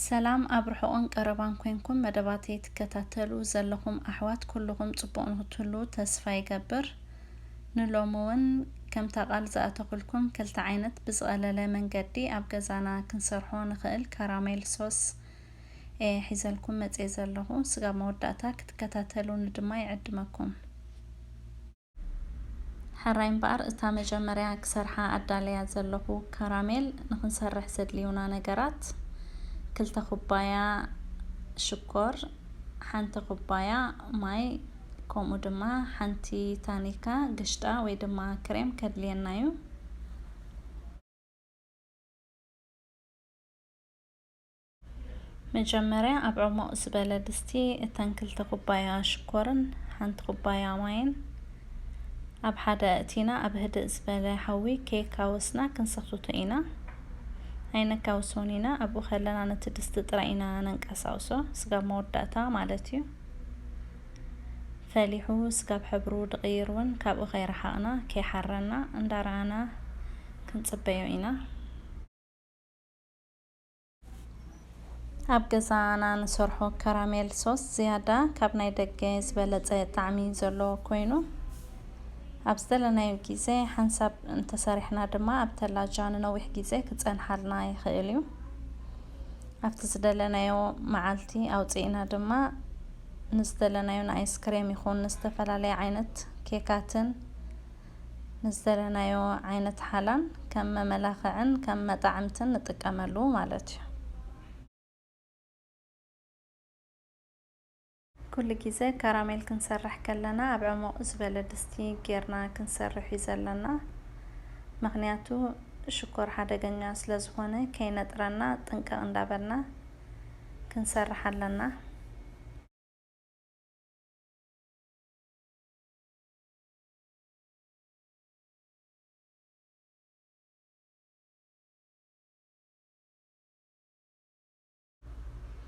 ሰላም ኣብ ርሑቕን ቀረባን ኮንኩም መደባተይ ትከታተሉ ዘለኹም ኣሕዋት ኩልኹም ጽቡቕ ንክትህሉ ተስፋ ይገብር። ንሎሚ እውን ከምታ ቃል ዝኣተኹልኩም ክልተ ዓይነት ብዝቐለለ መንገዲ ኣብ ገዛና ክንሰርሖ ንኽእል ካራሜል ሶስ እየ ሒዘልኩም መጽየ ዘለኹ። ስጋብ መወዳእታ ክትከታተሉኒ ድማ ይዕድመኩም። ሕራይ እምበኣር እታ መጀመርያ ክሰርሓ ኣዳለያ ዘለኹ ካራሜል ንኽንሰርሕ ዘድልዩና ነገራት፣ ክልተ ኩባያ ሽኮር፣ ሓንቲ ኩባያ ማይ፣ ከምኡ ድማ ሓንቲ ታኒካ ግሽጣ ወይ ድማ ክሬም ከድልየና እዩ። መጀመርያ ኣብ ዕሙቕ ዝበለ ድስቲ እተን ክልተ ኩባያ ሽኮርን ሓንቲ ኩባያ ማይን ኣብ ሓደ ኣእቲና ኣብ ህድእ ዝበለ ሓዊ ከይካወስና ክንሰኽትቶ ኢና። ኣይነካውሶን ኢና። ኣብኡ ከለና ነቲ ድስቲ ጥራይ ኢና ነንቀሳቕሶ፣ ስጋብ መወዳእታ ማለት እዩ። ፈሊሑ ስጋብ ሕብሩ ድቕይር እውን ካብኡ ከይረሓቕና ከይሓረና እንዳረኣና ክንጽበዮ ኢና። ኣብ ገዛና ንሰርሖ ካራሜል ሶስ ዝያዳ ካብ ናይ ደገ ዝበለጸ ጣዕሚ ዘለዎ ኮይኑ፣ ኣብ ዝደለናዮ ግዜ ሓንሳብ እንተሰሪሕና ድማ ኣብ ተላጃ ንነዊሕ ግዜ ክጸንሓልና ይኽእል እዩ። ኣብቲ ዝደለናዮ መዓልቲ ኣውጺእና ድማ ንዝደለናዮ ንኣይስክሬም ይኹን ንዝተፈላለየ ዓይነት ኬካትን ንዝደለናዮ ዓይነት ሓላን ከም መመላኽዕን ከም መጣዕምትን ንጥቀመሉ ማለት እዩ። ኩሉ ግዜ ካራሜል ክንሰርሕ ከለና ኣብ ዕሙቕ ዝበለ ድስቲ ጌርና ክንሰርሕ እዩ ዘለና። ምኽንያቱ ሽኮር ሓደገኛ ስለ ዝኾነ ከይነጥረና ጥንቅቕ እንዳበልና ክንሰርሕ ኣለና።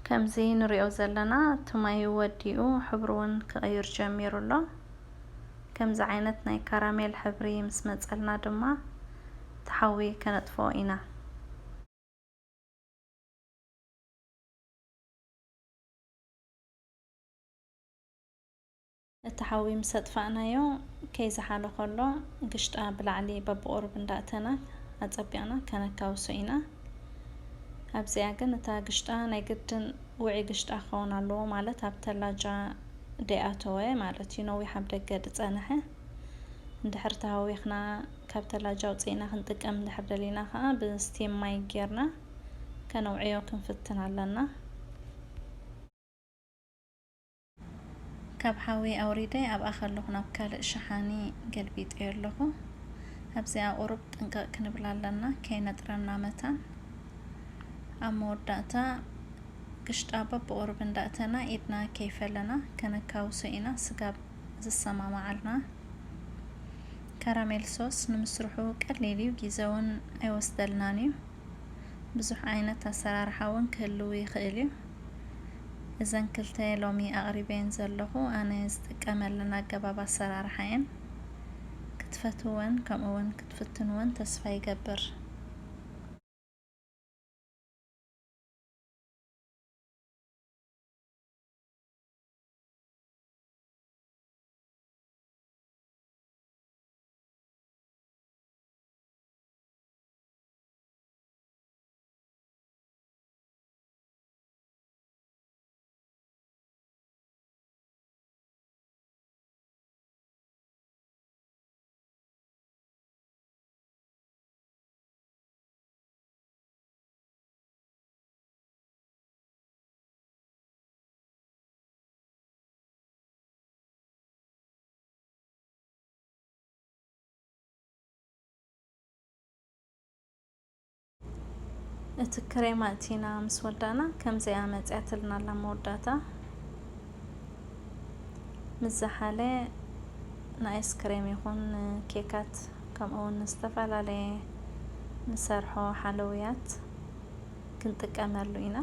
ከምዚ ንሪኦ ዘለና እቲ ማይ ወዲኡ ሕብሩ እውን ክቕይር ጀሚሩ ኣሎ። ከምዚ ዓይነት ናይ ካራሜል ሕብሪ ምስ መጸልና ድማ እቲ ሓዊ ከነጥፍኦ ኢና። እቲ ሓዊ ምስ ኣጥፋእናዮ ከይዝሓሎ ከሎ ግሽጣ ብላዕሊ በብቑሩብ እንዳእተና ኣጸቢቕና ከነካውሶ ኢና። ኣብዚኣ ግን እታ ግሽጣ ናይ ግድን ውዑይ ግሽጣ ክኸውን ኣለዎ፣ ማለት ኣብ ተላጃ ደይኣተወ ማለት እዩ፣ ነዊሕ ኣብ ደገ ዝጸንሐ። እንድሕር ተሃዊኽና ካብ ተላጃ ኣውጺእና ክንጥቀም እንድሕር ደሊና ከኣ ብስቲም ማይ ጌርና ከነውዕዮ ክንፍትን ኣለና። ካብ ሓዊ ኣውሪደ ኣብኣ ከለኹ ናብ ካልእ ሸሓኒ ገልቢጠዮ ኣለኹ። ኣብዚኣ ቁሩብ ጥንቅቕ ክንብል ኣለና፣ ከይነጥረና መታን። ኣብ መወዳእታ ግሽጣ በብቑሩብ እንዳእተና ኢድና ከይፈለና ከነካውሶ ኢና፣ ስጋብ ዝሰማማዓልና። ካራሜል ሶስ ንምስርሑ ቀሊል እዩ፣ ግዜ እውን ኣይወስደልናን እዩ። ብዙሕ ዓይነት ኣሰራርሓ እውን ክህልው ይኽእል እዩ። እዘን ክልተ ሎሚ ኣቕሪበየን ዘለኹ ኣነ ዝጥቀመለን ኣገባብ ኣሰራርሓ እየን። ክትፈትወን ከምኡ እውን ክትፍትንወን ተስፋ ይገብር። እቲ ክሬም ኣእቲና ምስ ወዳእና ከምዚኣ መፅያትልና ኣላ መወዳእታ። ምስ ዝሓለ ንኣይስክሬም ይኹን ንኬካት ከምኡ እውን ዝተፈላለየ ንሰርሖ ሓለውያት ክንጥቀመሉ ኢና።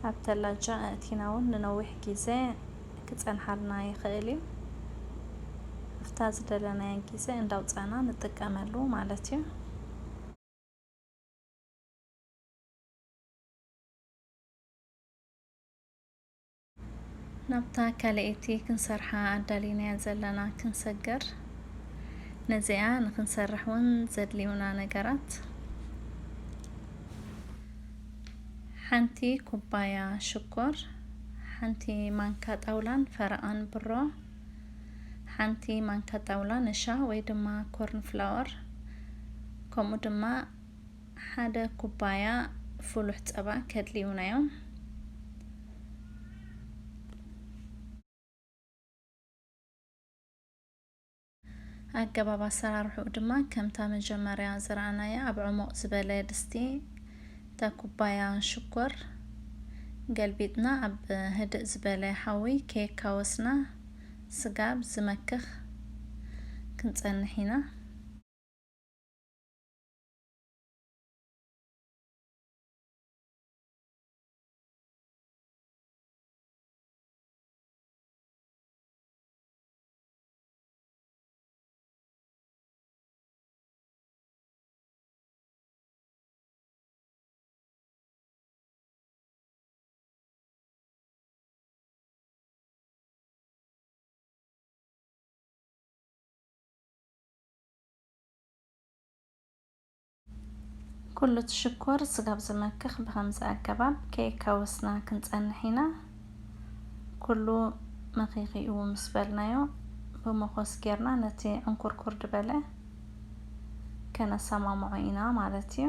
ኣብ ተላጃ ኣእቲና እውን ንነዊሕ ግዜ ክጸንሓልና ይኽእል እዩ። ኣብታ ዝደለናያ ግዜ እንዳውጻእና ንጥቀመሉ ማለት እዩ። ናብታ ካልኣይቲ ክንሰርሓ ኣዳሊናያ ዘለና ክንሰግር፣ ነዚኣ ንክንሰርሕ እውን ዘድልዩና ነገራት፣ ሓንቲ ኩባያ ሽኮር፣ ሓንቲ ማንካ ጣውላን ፈረቓን ብሮ፣ ሓንቲ ማንካ ጣውላ ነሻ ወይ ድማ ኮርን ፍላወር፣ ከምኡ ድማ ሓደ ኩባያ ፍሉሕ ጸባ ከድልዩና እዮም። ኣገባብ ኣሰራርሕኡ ድማ ከምታ መጀመርያ ዝረኣናያ ኣብ ዕሙቕ ዝበለ ድስቲ እታ ኩባያ ሽኮር ገልቢጥና ኣብ ህድእ ዝበለ ሓዊ ከየካወስና ስጋብ ዝመክኽ ክንጸንሕ ኢና። ኩሉ እቲ ሽኮር ስጋብ ዝመክኽ ብኸምዚ ኣገባብ ከየካወስና ክንጸንሕ ኢና። ኩሉ መኺኺኡ ምስ በልናዮ፣ ብመኾስ ጌርና ነቲ ዕንኩርኩር ዝበለ ከነሰማምዖ ኢና ማለት እዩ።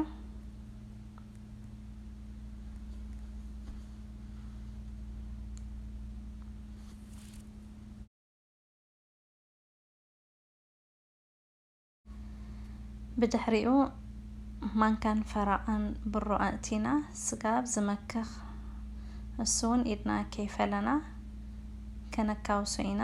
ብድሕሪኡ ማንካን ፈረቓን ብሮ ኣእቲና ስጋብ ዝመክኽ፣ እሱ እውን ኢድና ከይፈለና ከነካውሶ ኢና።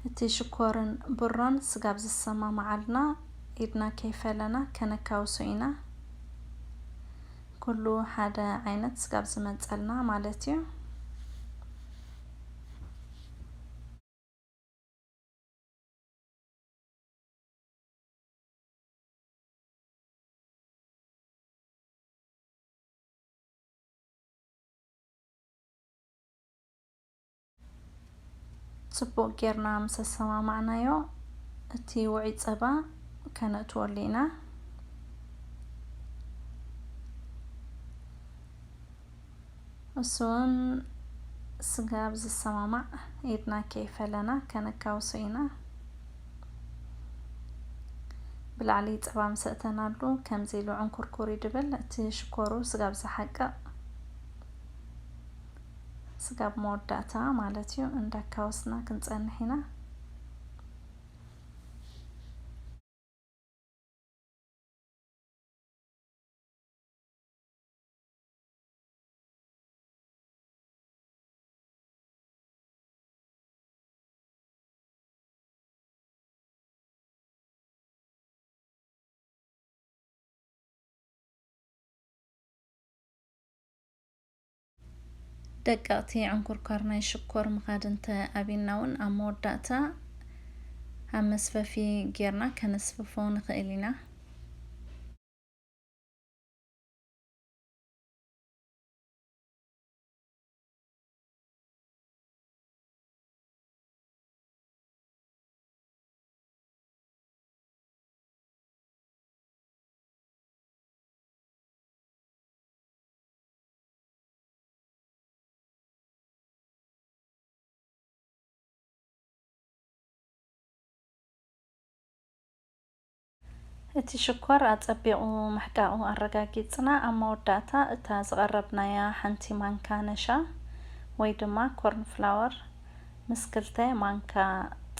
እቲ ሽኮርን ብሮን ስጋብ ዝሰማማዓልና ኢድና ከይፈለና ከነካውሶ ኢና። ኩሉ ሓደ ዓይነት ስጋብ ዝመጸልና ማለት እዩ። ጽቡቕ ጌርና ምስ ኣሰማማዕናዮ፣ እቲ ውዑይ ጸባ ከነእትወሉ ኢና። እሱ እውን ስጋብ ዝሰማማዕ ኢድና ከይፈለና ከነካውሶ ኢና። ብላዕሊ ጸባ ምስ ኣእተናሉ ከምዚ ኢሉ ዕንኩርኩር እዩ ድብል፣ እቲ ሽኮሩ ስጋብ ዝሓቅቕ፣ ስጋብ መወዳእታ ማለት እዩ፣ እንዳካወስና ክንጸንሕ ኢና። ደቀቕቲ ዕንኩርኳር ናይ ሽኮር ምኻድ እንተ ኣቢና እውን፣ ኣብ መወዳእታ ኣብ መስፈፊ ጌርና ከነስፍፎ ንኽእል ኢና። እቲ ሽኮር ኣጸቢቑ ምሕቃቑ ኣረጋጊጽና፣ ኣብ መወዳእታ እታ ዝቐረብናያ ሓንቲ ማንካ ነሻ ወይ ድማ ኮርን ፍላወር ምስ ክልተ ማንካ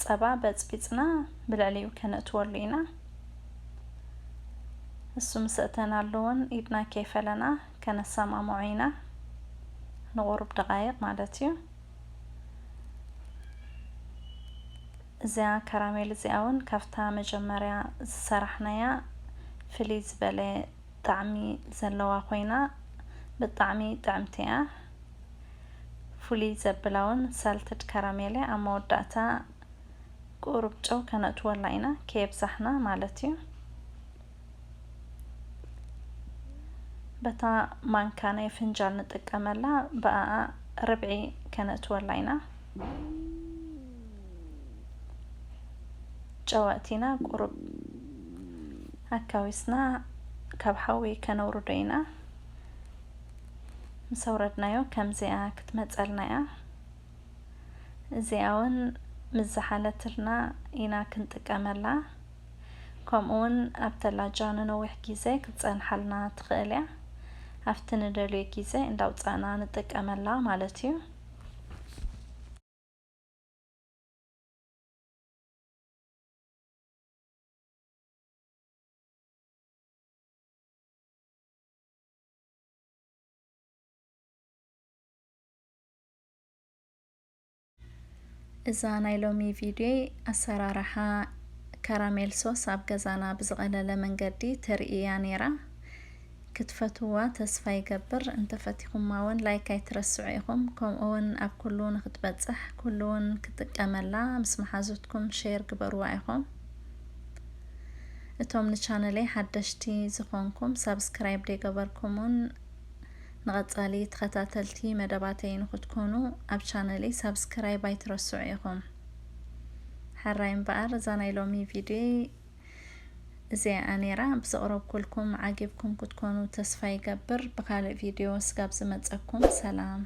ጸባ በጽቢጽና ብልዕሊኡ ከነእትወሉ ኢና። እሱ ምስ ኣእተናሉ እውን ኢድና ከይፈለና ከነሰማምዖ ኢና፣ ንቑሩብ ደቓይቕ ማለት እዩ። እዚኣ ካራሜል እዚኣ እውን ካብታ መጀመርያ ዝሰራሕናያ ፍልይ ዝበለ ጣዕሚ ዘለዋ ኮይና፣ ብጣዕሚ ጥዕምቲ እያ። ፍሉይ ዘብላ እውን ሳልትድ ካራሜል እያ። ኣብ መወዳእታ ቁሩብ ጨው ከነእትወላ ኢና፣ ከየብዛሕና ማለት እዩ። በታ ማንካ ናይ ፍንጃል ንጥቀመላ፣ ብኣኣ ርብዒ ከነእትወላ ኢና። ጨው ኣእቲና ቁሩብ ኣካዊስና ካብ ሓዊ ከነውርዶ ኢና። ምስ ኣውረድናዮ ከምዚኣ ክትመጸልና እያ። እዚኣ እውን ምስ ዝሓለትልና ኢና ክንጥቀመላ። ከምኡ እውን ኣብ ተላጃ ንነዊሕ ግዜ ክትጸንሓልና ትኽእል እያ። ኣብቲ ንደልዮ ግዜ እንዳውጻእና ንጥቀመላ ማለት እዩ። እዛ ናይ ሎሚ ቪድዮይ ኣሰራርሓ ካራሜል ሶስ ኣብ ገዛና ብዝቐለለ መንገዲ ተርእያ ነይራ። ክትፈትዋ ተስፋ ይገብር። እንተፈቲኹማ እውን ላይክ ኣይትረስዑ ኢኹም። ከምኡ እውን ኣብ ኩሉ ንክትበጽሕ ኩሉ እውን ክጥቀመላ ምስ መሓዙትኩም ሼር ግበርዋ ኢኹም። እቶም ንቻነለይ ሓደሽቲ ዝኾንኩም ሳብስክራይብ ደይገበርኩምን ንቐጻሊ ተኸታተልቲ መደባተይ ንክትኮኑ ኣብ ቻነለይ ሳብስክራይብ ኣይትረስዑ ኢኹም። ሕራይ እምበኣር እዛ ናይ ሎሚ ቪድዮ እዚኣ ነይራ። ብዘቕረብኩልኩም ዓጊብኩም ክትኮኑ ተስፋ ይገብር። ብካልእ ቪድዮ ስጋብ ዝመጸኩም ሰላም።